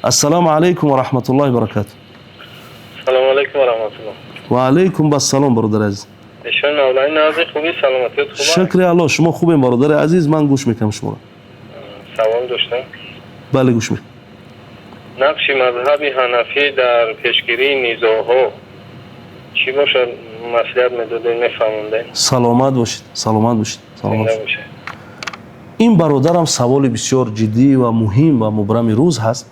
Ассалому алайкум ва раҳматуллоҳи баракату. Салом алайкум ва раҳматуллоҳ. Ва алайкум ассалом, бародари азиз. Эшон мавлои назӣ, хубӣ, саломатият хуб? Шукри Аллоҳ, шумо хубем, бародари азиз, ман гӯш мекунам шуморо. Савол доштам. Бале, гӯш мекунам. Нақши мазҳаби ҳанафӣ дар пешгирии низоъҳо чӣ бошад, маслиҳат медодед, мефаҳмондед. Саломат бошед, саломат бошед, саломат Зинда бошед. бошед. Ин бародарам саволи бисёр ҷиддӣ ва муҳим ва мубрами рӯз ҳаст,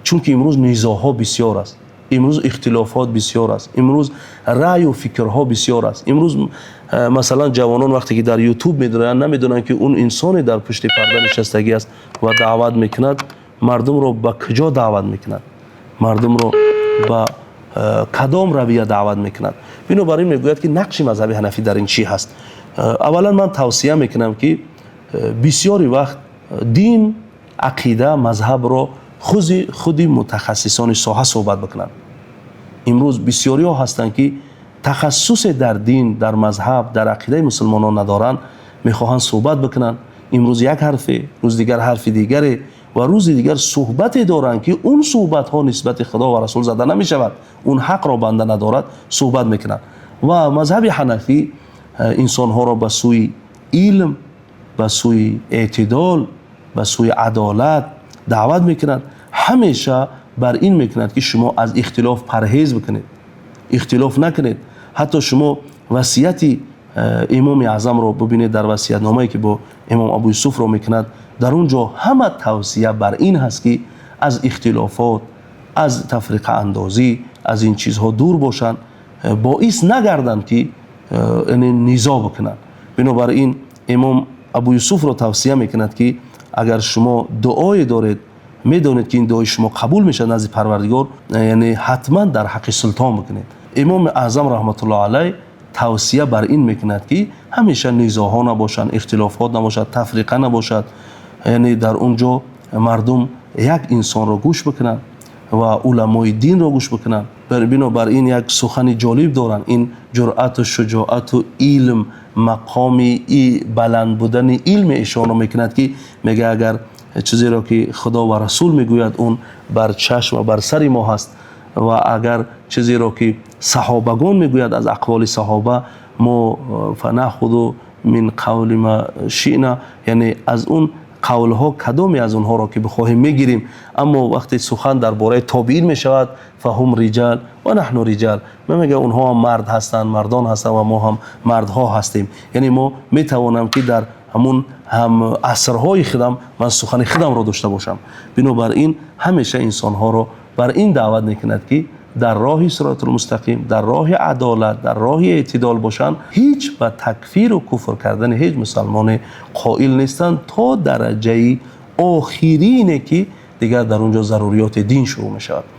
чунки имрӯз низоъҳо бисёр аст, имрӯз ихтилофот бисёр аст, имрӯз раъю фикрҳо бисёр аст. Имрӯз масалан, ҷавонон вақте ки дар Ютуб медароянд, намедонанд, ки он инсоне дар пушти парда нишастагӣ аст ва даъват мекунад, мардумро ба куҷо даъват мекунад, мардумро ба кадом равия даъват мекунад. Бинобар ин мегӯяд, ки нақши мазҳаби ҳанафӣ дар ин чӣ ҳаст. Аввалан, ман тавсия мекунам, ки бисёри вақт дин, ақида, мазҳабро худи мутахассисони соҳа суҳбат бикунанд. Имрӯз бисёриҳо ҳастанд, ки тахассусе дар дин, дар мазҳаб, дар ақидаи мусулмонон надоранд, мехоҳанд суҳбат бикунанд. Имрӯз як ҳарфе, рӯз дигар ҳарфи дигаре ва рӯзи дигар суҳбате доранд, ки он суҳбатҳо нисбати Худо ва Расул зада намешавад, он ҳақро банда надорад, суҳбат мекунанд. Ва мазҳаби ҳанафӣ инсонҳоро ба сӯи илм, ба сӯи эътидол, ба сӯи адолат даъват мекунад. Ҳамеша бар ин мекунад, ки шумо аз ихтилоф парҳез бикунед, ихтилоф накунед. Ҳатто шумо васияти имоми аъзамро бубинед, дар васиятномае, ки бо имом Абу Юсуфро мекунад, дар он ҷо ҳама тавсия бар ин ҳаст, ки аз ихтилофот, аз тафриқаандозӣ, аз ин чизҳо дур бошанд, боис нагарданд, ки яъне низо бикунанд. Бинобар ин имом Абу Юсуфро тавсия мекунад, ки агар шумо дуое доред, медонед, ки ин дуои шумо қабул мешавад назди Парвардигор, яъне ҳатман дар ҳаққи султон бикунед. Имоми аъзам раҳматуллоҳ алайҳ тавсия бар ин мекунад, ки ҳамеша низоъҳо набошанд, ихтилофот набошад, тафриқа набошад, яъне дар он ҷо мардум як инсонро гӯш бикунанд ва уламои динро гӯш бикунанд. Бинобар ин як сухани ҷолиб доранд. Ин ҷуръату шуҷоату илм, мақоми баланд будани илми ишоро мекунад, ки мега, агар чизеро, ки Худо ва Расул мегӯяд, он бар чашм ва бар сари мо ҳаст ва агар чизеро, ки саҳобагон мегӯяд, аз ақволи саҳоба мо فنأخذ من قول ما شئنا, яъне аз он қавлҳо кадоме аз онҳоро ки бихоҳем, мегирем. Аммо вақте сухан дар бораи тобиин мешавад, فهم رجال ونحن رجال, мега, онҳо ҳам мард ҳастанд, мардон ҳастанд ва мо ҳам мардҳо ҳастем, яъне мо метавонам, ки дар ҳамун ҳам асрҳои худам ман сухани худамро дошта бошам. Бинобар ин ҳамеша инсонҳоро бар ин даъват мекунад, ки дар роҳи сиротулмустақим, дар роҳи адолат, дар роҳи эътидол бошанд. Ҳеҷ ба такфиру куфр кардани ҳеҷ мусалмоне қоил нестанд то дараҷаи охирине, ки дигар дар он ҷо заруриёти дин шурӯъ мешавад.